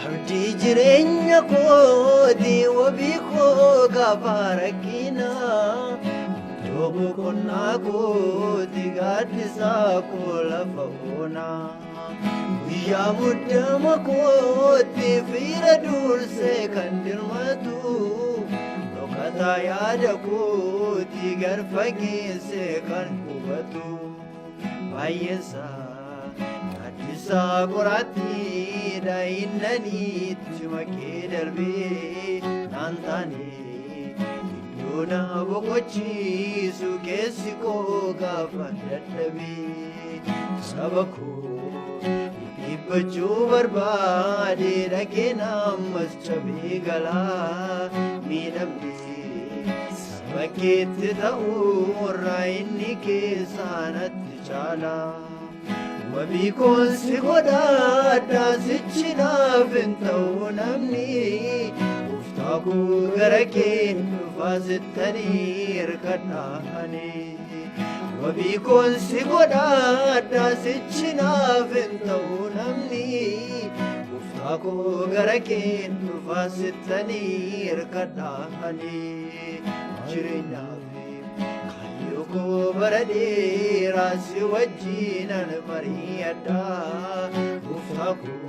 Abdii jireenya kooti wabii koo gaafa rakkinaa. Iddoo boqonnaa kooti gaaddisaa koo lafa onaa. Guyyaa muddama kootti fiira dursee kan dirmatu. Dhokataa yaada kooti gar fageessee kan hubatu. Baay'eensaa gaaddisaa qoraattii daa'innaniitti makee darbee naan taane. Iddoo na boqochiisu keessi koo gaafa dadhabee. Saba koo dhiibbachuu barbaade dhageen ammas cabee galaa miidhamnee. Saba keetti ta'uu irraa inni keessaa natti caala. Wabii koon si godhaadhaa sichi naaf hin ta'u namni. Gooftaa koo gara keen dhufaa sittanii hirkadhaani. Wabii koon si godhaadhaa sichi naaf hin ta'u namni. Gooftaa koo gara keen dhufaa sittanii hirkadhaani. Jireenyaaf kaayyoo koo bara dheeraa si wajjinan mari'adhaa. Gooftaa koo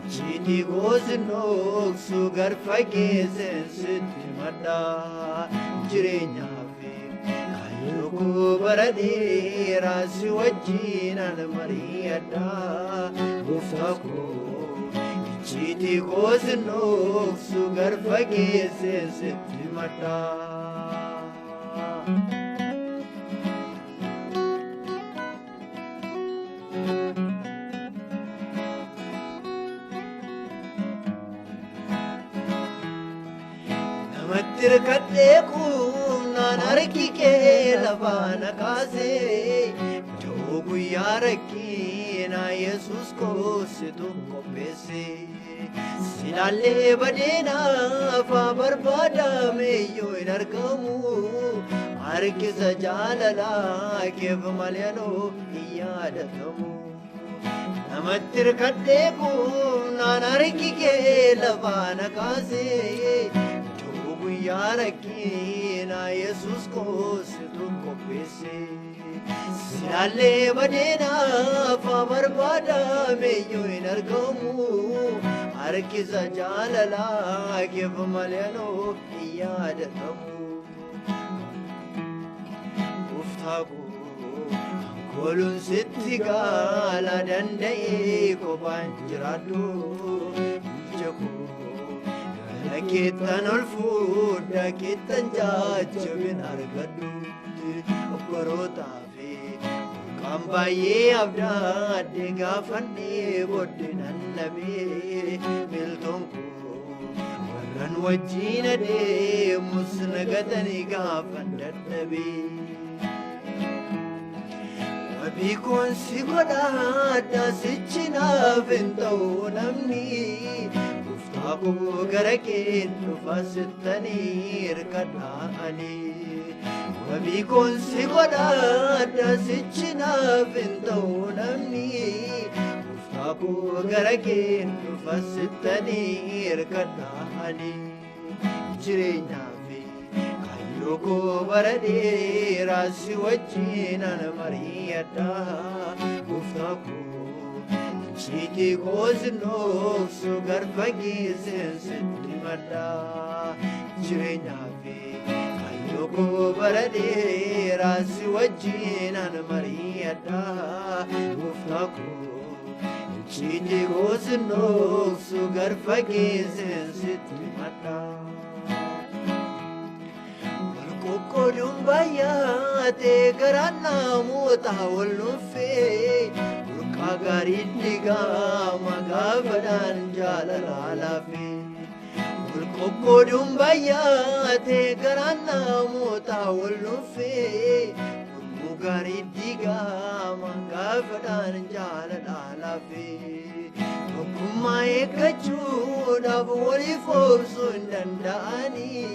icciitii koos dhoksu gar fageesseen sitti madhaa. Jireenyaaf kaayyoo koo bara dheeraa si wajjinan mari'adhaa. Gooftaa koo icciitii koos dhoksu gar fageesseen sitti madhaa. Namatti hirkadhee quufnaan harki kee lafaa na kaasee. Da'oo guyyaa rakkinaa Yesuus koo situ qopheesse. Silaallee badeenaafaa barbaadame iyyuu hin argamu. Harkisa jaalalaa keef malee anoo hin yaadatamu. Namatti hirkadhee quufnaan harki kee lafaa na kaasee. Da'oo guyyaa rakkinaa Yesuus koo situ qopheesse. Silaallee badeenaafaa barbaadame iyyuu hin argamu. Harkisa jaalalaa keef malee anoo hin yaadatamu. Gooftaa koo kooluun sitti gaala danda'ee kophaan jiraadhu. Ija koo gara keettan ol fuudha keettan jajjabin argadhu. Barootaa fi burqaan baay'ee abdaadde gaafannee booddee nannabee miltoon koo warran wajjin adeemus nagatanii gaafan dadhabee. Wabii koon si godhaadhaa sichi naaf hin ta'u namni. Gooftaa koo gara keen dhufaa sittanii hirkadhaani. Wabii koon si godhaadhaa sichi naaf hin ta'u namni. Gooftaa koo gara keen dhufaa sittanii hirkadhaani. Jireenyaaf kaayyoo koo bara dheeraa si wajjinan mari'adhaa. Gooftaa koo icciitii koos dhoksu gar fageesseen sitti madhaa. Jireenyaaf kaayyoo koo bara dheeraa si wajjinan mari'adhaa. Gooftaa koo icciitii koos dhoksu gar fageesseen sitti madhaa. Wal qoqqooduun baay'atee garaan namoota wal nuffee. Burqaa gaarii diigama gaafadhaan jaalalaa laafee. Wal qoqqooduun baay'atee garaan namoota wal nuffee. Gurmuu gaarii diigama gaafadhaan jaalalaa laafee. Tokkummaa eeggachuudhaaf waliif obsuu hin danda'anii.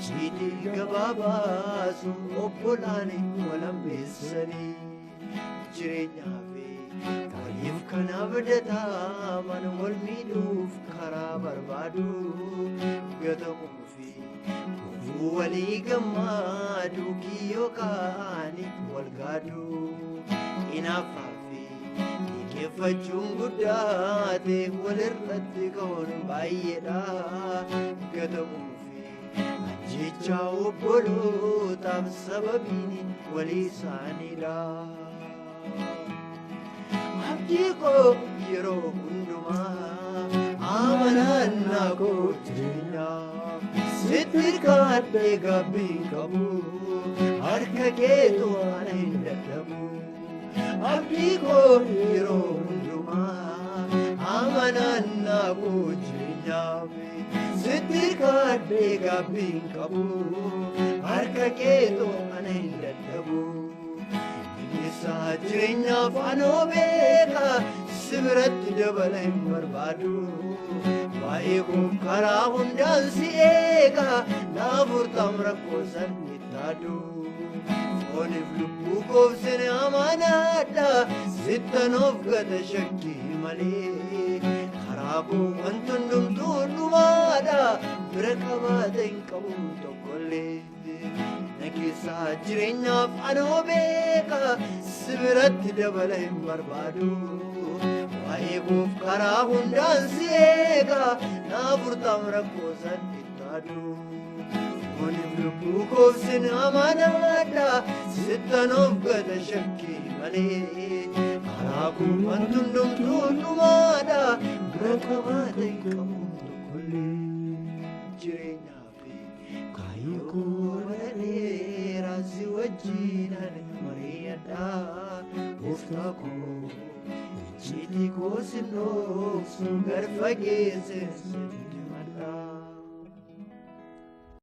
Icciitii gabaabaa sun obbolaan wal hambeessanii. Jireenyaa fi waliif kan abdataman wal miidhuu barbaadu gatamuu fi kufuu walii gammaadu kiyyoo kaanii wal gaadu hinaaffaa fi liqeeffachuun guddaate walirratti ka'uun baay'eedha gatamuu fi ajjeechaa obbolootaaf sababiin walii isaaniidha. Abdii koo yeroo hundumaa amanannaa koo jireenyaa sitti kaadhee gaabbii qabu harka keetu ana hin dadhabu. Abdii koo yeroo hundumaa amanannaa koo jireenyaa sitti kaadhee gaabbii qabu harka keetu ana hin dadhabu. Isaa jireenyaaf anoo beeka si biratti dabala hin barbaadu. Waa'ee koof karaa hundaan si eega naaf furtaam rakkoo san ittaadu. Fooniif lubbuu koof sin amanaadha sittan of gata shakkii malee. Karaa koo wanti hundumtuu dhumaadha bira qabaata hin qabu tokkollee. Na keessaa jireenyaaf anoo beeka si biratti dabala hin barbaadu. Waa'ee koof karaa hundaan si eega naaf furtaam rakkoo san ittaadu. Fooniif lubbuu koof sin amanaadha sittan of gata shakkii malee. Karaa koo wanti hundumtuu dhumaadha bira qabaata hin qabu tokkollee. Jireenyaa fi kaayyoo koo dheeraa si wajjinan mari'adha gooftaa koo icciitii koo sin dhooksu gar fageesse sin